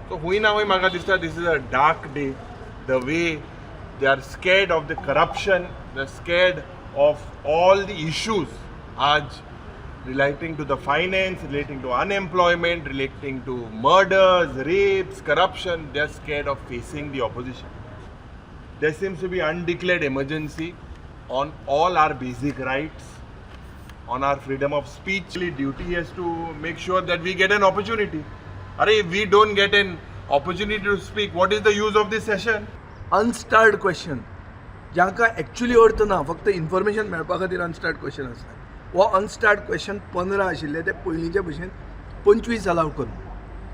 So हुंय ना हुंय म्हाका दिसता this is a dark day. The way they are scared of the corruption, they are scared of all the issues आज relating to the finance, relating to unemployment, relating to murders, rapes, corruption. They are scared of facing the opposition. There seems to be undeclared emergency on all our basic rights, on our freedom of speech. Duty is to make sure that we get an opportunity. Arey, if we don't get an opportunity to speak, what is the use of this session? Unstarred question जांकां actually अर्थ ना, फक्त information मेळपा खातीर unstarred question आसता. हो unstarred question 15 आशिल्ले, ते पयलींचे भशेन 25 अलाव करून,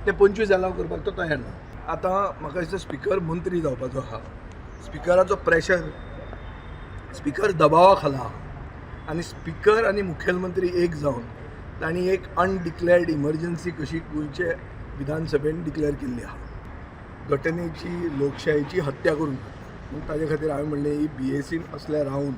ते 25 अलाव करपाक तो तयार ना. आतां म्हाका दिसता स्पिकर मंत्री जावपाचो आहा. स्पिकराचो प्रेशर, स्पिकर दबावा खाला आहा आनी स्पिकर आनी मुखेलमंत्री एक जावन तांणी एक अनडिक्लेअर्ड इमर्जन्सी कशी गोंयचे विधानसभेन डिक्लेअर केल्ली आहा. घटनेची, लोकशायेची हत्या करून. म्हूण ताजे खातीर हांवें म्हणलें, ही बीएसीन असले रावन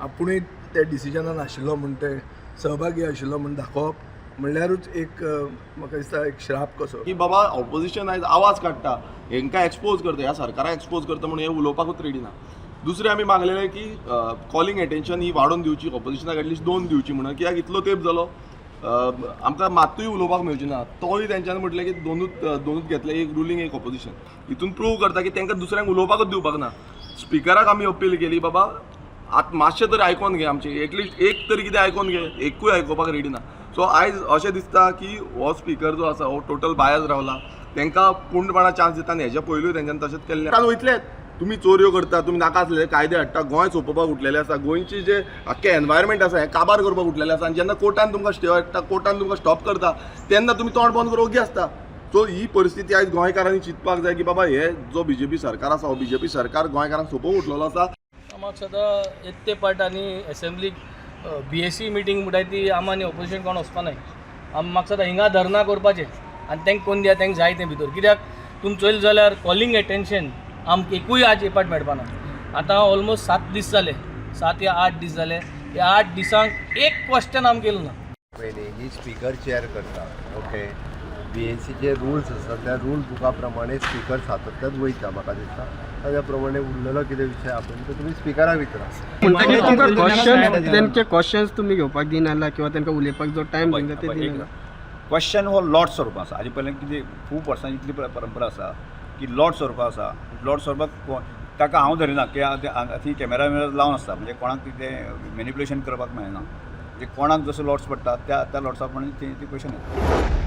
आपुणूय त्या डिसिजनान आशिल्लो म्हूण, ते सहभागी आशिल्लो म्हूण दाखोवप म्हणल्यारूच एक म्हाका दिसता एक श्राप कसो. की बाबा, ऑपोजिशन आयज आवाज काडटा, हेंकां एक्सपोज करता, ह्या सरकाराक एक्सपोज करता म्हणून हे उलोवपाकूच रेडी ना. दुसरें आमी मागलेलें की कॉलिंग एटेन्शन ही वाडोवन दिवची, ऑपोजिशनाक एटलिस्ट दोन दिवची म्हणून, कित्याक इतलो तेंप जालो, आमकां मात्तूय उलोवपाक मेळची ना. तोय तेंच्यांनी म्हटलें की दोनूच दोनूच घेतले, एक रुलींग, एक ऑपोजिशन. हितून प्रूव करता की तांकां दुसऱ्यांक उलोवपाकूच दिवपाक ना. स्पिकराक आमी अपील केली, बाबा, आतां मातशें तरी आयकोन घे आमचें, एटलिस्ट एक तरी कितें आयकोन घे. एकूय आयकोपाक रेडी ना. सो आयज अशें दिसता की हो स्पिकर जो आसा हो टोटल बायज रावला. तांकां पूर्णपणान चान्स दिता आनी हेज्या पयलूय तेंच्यांनी तशेंच केल्लें. कारण वयतलेच, तुमी चोरयो करता, तुमी नाका आसलेले कायदे हाडटा, गोंय सोंपोवपाक उठलेले आसा, गोंयची जे आख्खे एनवायरमेंट आसा हें काबार करपाक उठलेलें आसा. आनी जेन्ना कोर्टान तुमकां स्टे हाडटा, कोर्टान तुमकां स्टॉप करता, तेन्ना तुमी तोंड बंद करून ओगी आसता. सो ही परिस्थिती आयज गोंयकारांनी चिंतपाक जाय की बाबा, हे जो बीजेपी सरकार आसा, हो बीजेपी सरकार गोंयकारांक सोंपोवंक उठलेलो आसा. म्हाका सदां येते पाट आनी असेंब्लीक बीएसी मिटींग म्हणटाय ती आम आनी ऑपोजिशन कोण वचपा नाय. आम म्हाका सदां हिंगा धरना करपाचें आनी तांकां कोण दिया, तांकां जाय तें भितर. कित्याक तुमी चोयलें जाल्यार कॉलिंग एटेन्शन आमकां एकूय आज एक मेळपाना. आतां ऑलमोस्ट 7 दीस जाले, 7 या 8 दीस जाले. ह्या 8 दिसांक एक क्वेश्चन आमकां येयलो ना. पयलीं ही स्पीकर चेअर करता, ओके. बीएसीचे रुल्स आसा, त्या रूल बुका प्रमाणे स्पीकर सातत्यान वयता. म्हाका दिसता ताज्या प्रमाणे उरलेलो कितें विशय आहा तो तुमी स्पिकराक विचारा. म्हणटकीर तुमकां क्वेश्चन्स, तेंचे क्वेश्चन्स तुमी घेवपाक दिना किंवा तांकां उलोवपाक जो टायम दिना ते दिना? क्वेश्चन हो लॉट स्वरुपान आसा. हाजे पयलीं कितें खूब वर्सां इतली परंपरा आसा की लॉट स्वरुपान आसा. लॉट स्वरुपाक ताका हांव धरिना की थंय कॅमेरा बिमेरा लावन आसता, म्हणजे कोणाक कितें मेनिपुलेशन करपाक मेळना. म्हणजे कोणाक जसो लॉट्स पडटा, त्या त्या लॉट्सा प्रमाणे ती क्वेश्चन येता.